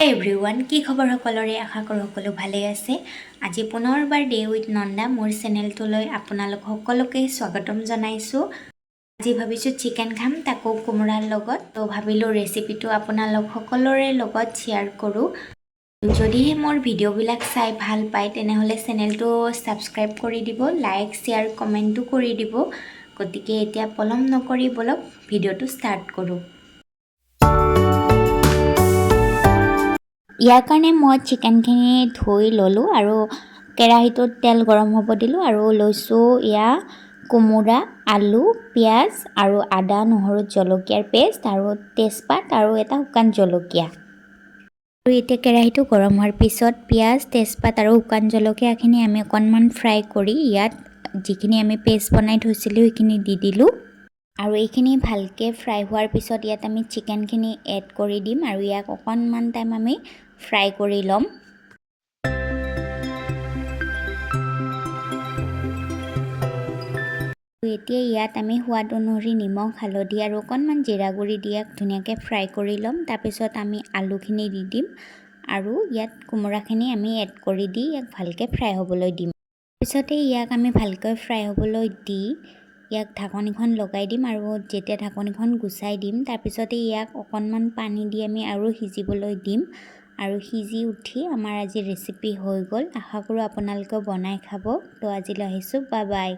Everyone, কি খবৰ সকলোৰে? আশা কৰোঁ সকলো ভালেই আছে। আজি পুনৰবাৰ ডে উইথ নন্দা মোৰ চেনেলটোলৈ আপোনালোক সকলোকে স্বাগতম জনাইছোঁ। আজি ভাবিছোঁ চিকেন খাম, তাকো কোমোৰাৰ লগত। তো ভাবিলোঁ ৰেচিপিটো আপোনালোক সকলোৰে লগত শ্বেয়াৰ কৰোঁ। যদিহে মোৰ ভিডিঅ'বিলাক চাই ভাল পায়, তেনেহ'লে চেনেলটো ছাবস্ক্ৰাইব কৰি দিব, লাইক, শ্বেয়াৰ, কমেণ্টো কৰি দিব। গতিকে এতিয়া পলম নকৰি ব'লক, ভিডিঅ'টো ষ্টাৰ্ট কৰোঁ। ইয়াৰ কাৰণে মই চিকেনখিনি ধুই ল'লোঁ আৰু কেৰাহীটোত তেল গৰম হ'ব দিলোঁ আৰু লৈছোঁ এয়া কোমোৰা, আলু, পিঁয়াজ আৰু আদা, নহৰু, জলকীয়াৰ পেষ্ট আৰু তেজপাত আৰু এটা শুকান জলকীয়া। আৰু এতিয়া কেৰাহীটো গৰম হোৱাৰ পিছত পিঁয়াজ, তেজপাত আৰু শুকান জলকীয়াখিনি আমি অকণমান ফ্ৰাই কৰি ইয়াত যিখিনি আমি পেষ্ট বনাই থৈছিলোঁ, সেইখিনি দি দিলোঁ। আৰু এইখিনি ভালকৈ ফ্ৰাই হোৱাৰ পিছত ইয়াত আমি চিকেনখিনি এড কৰি দিম আৰু ইয়াক অকণমান টাইম আমি ফ্ৰাই কৰি ল'ম। এতিয়া ইয়াত আমি সোৱাদ অনুসৰি নিমখ, হালধি আৰু অকণমান জিৰা গুড়ি দি ইয়াক ধুনীয়াকৈ ফ্ৰাই কৰি ল'ম। তাৰপিছত আমি আলুখিনি দি দিম আৰু ইয়াত কোমোৰাখিনি আমি এড কৰি দি ইয়াক ভালকৈ ফ্ৰাই হ'বলৈ দিম। পিছতে ইয়াক আমি ভালকৈ ফ্ৰাই হ'বলৈ দি ইয়াক ঢাকনিখন লগাই দিম আৰু যেতিয়া ঢাকনিখন গুচাই দিম, তাৰপিছতে ইয়াক অকণমান পানী দি আমি আৰু সিজিবলৈ দিম। আৰু সিজি উঠি আমাৰ আজি ৰেচিপি হৈ গ'ল। আশা কৰোঁ আপোনালোকেও বনাই খাব। তো আজিলৈ আহিছোঁ, বাই বাই।